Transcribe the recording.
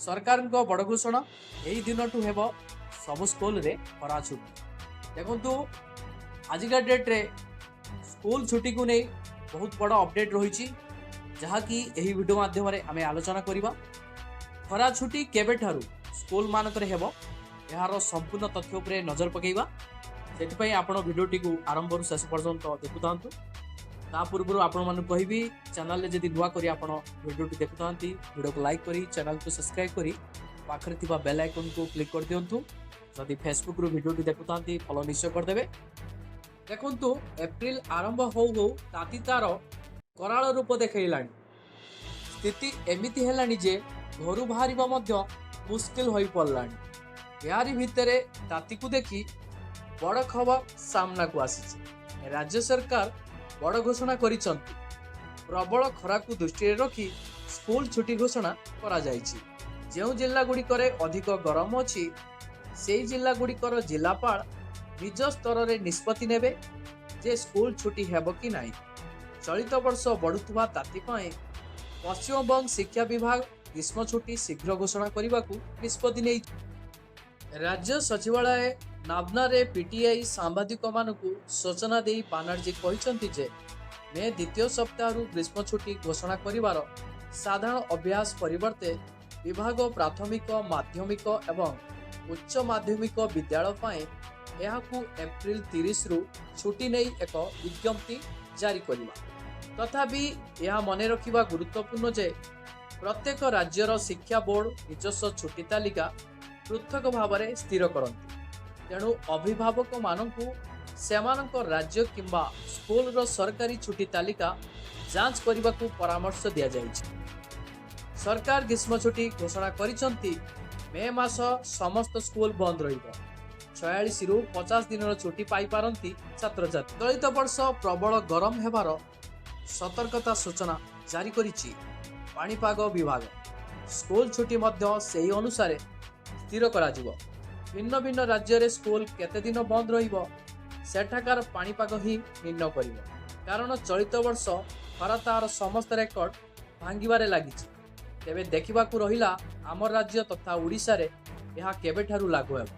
ସରକାରଙ୍କ ବଡ଼ ଘୋଷଣା, ଏହି ଦିନଠୁ ହେବ ସବୁ ସ୍କୁଲରେ ଖରା ଛୁଟି। ଦେଖନ୍ତୁ, ଆଜିକା ଡେଟ୍ରେ ସ୍କୁଲ ଛୁଟିକୁ ନେଇ ବହୁତ ବଡ଼ ଅପଡେଟ୍ ରହିଛି, ଯାହାକି ଏହି ଭିଡ଼ିଓ ମାଧ୍ୟମରେ ଆମେ ଆଲୋଚନା କରିବା। ଖରା ଛୁଟି କେବେଠାରୁ ସ୍କୁଲମାନଙ୍କରେ ହେବ, ଏହାର ସମ୍ପୂର୍ଣ୍ଣ ତଥ୍ୟ ଉପରେ ନଜର ପକାଇବା। ସେଥିପାଇଁ ଆପଣ ଭିଡ଼ିଓଟିକୁ ଆରମ୍ଭରୁ ଶେଷ ପର୍ଯ୍ୟନ୍ତ ଦେଖୁଥାନ୍ତୁ। ତା ପୂର୍ବରୁ ଆପଣମାନଙ୍କୁ କହିବି, ଚ୍ୟାନେଲରେ ଯଦି ନୂଆ କରି ଆପଣ ଭିଡ଼ିଓଟି ଦେଖୁଥାନ୍ତି, ଭିଡ଼ିଓକୁ ଲାଇକ୍ କରି, ଚ୍ୟାନେଲକୁ ସବସ୍କ୍ରାଇବ୍ କରି ପାଖରେ ଥିବା ବେଲ୍ ଆଇକନ୍କୁ କ୍ଲିକ୍ କରିଦିଅନ୍ତୁ। ଯଦି ଫେସବୁକ୍ରୁ ଭିଡ଼ିଓଟି ଦେଖୁଥାନ୍ତି, ଫଲୋ ନିଶ୍ଚୟ କରିଦେବେ। ଦେଖନ୍ତୁ, ଏପ୍ରିଲ ଆରମ୍ଭ ହଉ ହଉ ତାତି ତାର କରାଳ ରୂପ ଦେଖାଇଲାଣି। ସ୍ଥିତି ଏମିତି ହେଲାଣି ଯେ ଘରୁ ବାହାରିବା ମଧ୍ୟ ମୁସ୍କିଲ ହୋଇପଡ଼ିଲାଣି। ଏହାରି ଭିତରେ ତାତିକୁ ଦେଖି ବଡ଼ ଖବର ସାମ୍ନାକୁ ଆସିଛି। ରାଜ୍ୟ ସରକାର ବଡ଼ ଘୋଷଣା କରିଛନ୍ତି। ପ୍ରବଳ ଖରାକୁ ଦୃଷ୍ଟିରେ ରଖି ସ୍କୁଲ ଛୁଟି ଘୋଷଣା କରାଯାଇଛି। ଯେଉଁ ଜିଲ୍ଲାଗୁଡ଼ିକରେ ଅଧିକ ଗରମ ଅଛି, ସେହି ଜିଲ୍ଲାଗୁଡ଼ିକର ଜିଲ୍ଲାପାଳ ନିଜ ସ୍ତରରେ ନିଷ୍ପତ୍ତି ନେବେ ଯେ ସ୍କୁଲ ଛୁଟି ହେବ କି ନାହିଁ। ଚଳିତ ବର୍ଷ ବଢ଼ୁଥିବା ତାତି ପାଇଁ ପଶ୍ଚିମବଙ୍ଗ ଶିକ୍ଷା ବିଭାଗ ଗ୍ରୀଷ୍ମ ଛୁଟି ଶୀଘ୍ର ଘୋଷଣା କରିବାକୁ ନିଷ୍ପତ୍ତି ନେଇଛି। ରାଜ୍ୟ ସଚିବାଳୟ ନବାନ୍ନରେ ପିଟିଆଇ ସାମ୍ବାଦିକମାନଙ୍କୁ ସୂଚନା ଦେଇ ବାନାର୍ଜୀ କହିଛନ୍ତି ଯେ ମେ ଦ୍ୱିତୀୟ ସପ୍ତାହରୁ ଗ୍ରୀଷ୍ମ ଛୁଟି ଘୋଷଣା କରିବାର ସାଧାରଣ ଅଭ୍ୟାସ ପରିବର୍ତ୍ତେ ବିଭାଗ ପ୍ରାଥମିକ, ମାଧ୍ୟମିକ ଏବଂ ଉଚ୍ଚ ମାଧ୍ୟମିକ ବିଦ୍ୟାଳୟ ପାଇଁ ଏହାକୁ ଏପ୍ରିଲ 30ରୁ ଛୁଟି ନେଇ ଏକ ବିଜ୍ଞପ୍ତି ଜାରି କରିବା। ତଥାପି ଏହା ମନେ ରଖିବା ଗୁରୁତ୍ୱପୂର୍ଣ୍ଣ ଯେ ପ୍ରତ୍ୟେକ ରାଜ୍ୟର ଶିକ୍ଷା ବୋର୍ଡ ନିଜସ୍ୱ ଛୁଟି ତାଲିକା ପୃଥକ ଭାବରେ ସ୍ଥିର କରନ୍ତି। ତେଣୁ ଅଭିଭାବକମାନଙ୍କୁ ସେମାନଙ୍କ ରାଜ୍ୟ କିମ୍ବା ସ୍କୁଲର ସରକାରୀ ଛୁଟି ତାଲିକା ଯାଞ୍ଚ କରିବାକୁ ପରାମର୍ଶ ଦିଆଯାଇଛି। ସରକାର ଗ୍ରୀଷ୍ମ ଛୁଟି ଘୋଷଣା କରିଛନ୍ତି। ମେ ମାସ ସମସ୍ତ ସ୍କୁଲ ବନ୍ଦ ରହିବ। 46ରୁ 50 ଦିନର ଛୁଟି ପାଇପାରନ୍ତି ଛାତ୍ରଛାତ୍ରୀ। ଚଳିତ ବର୍ଷ ପ୍ରବଳ ଗରମ ହେବାର ସତର୍କତା ସୂଚନା ଜାରି କରିଛି ପାଣିପାଗ ବିଭାଗ। ସ୍କୁଲ ଛୁଟି ମଧ୍ୟ ସେହି ଅନୁସାରେ ସ୍ଥିର କରାଯିବ। ଭିନ୍ନ ଭିନ୍ନ ରାଜ୍ୟରେ ସ୍କୁଲ କେତେ ଦିନ ବନ୍ଦ ରହିବ, ସେଠାକାର ପାଣିପାଗ ହିଁ ନିର୍ଣ୍ଣୟ କରିବ। କାରଣ ଚଳିତ ବର୍ଷ ଖରା ତାହାର ସମସ୍ତ ରେକର୍ଡ ଭାଙ୍ଗିବାରେ ଲାଗିଛି। ତେବେ ଦେଖିବାକୁ ରହିଲା, ଆମ ରାଜ୍ୟ ତଥା ଓଡ଼ିଶାରେ ଏହା କେବେଠାରୁ ଲାଗୁ ହେବ।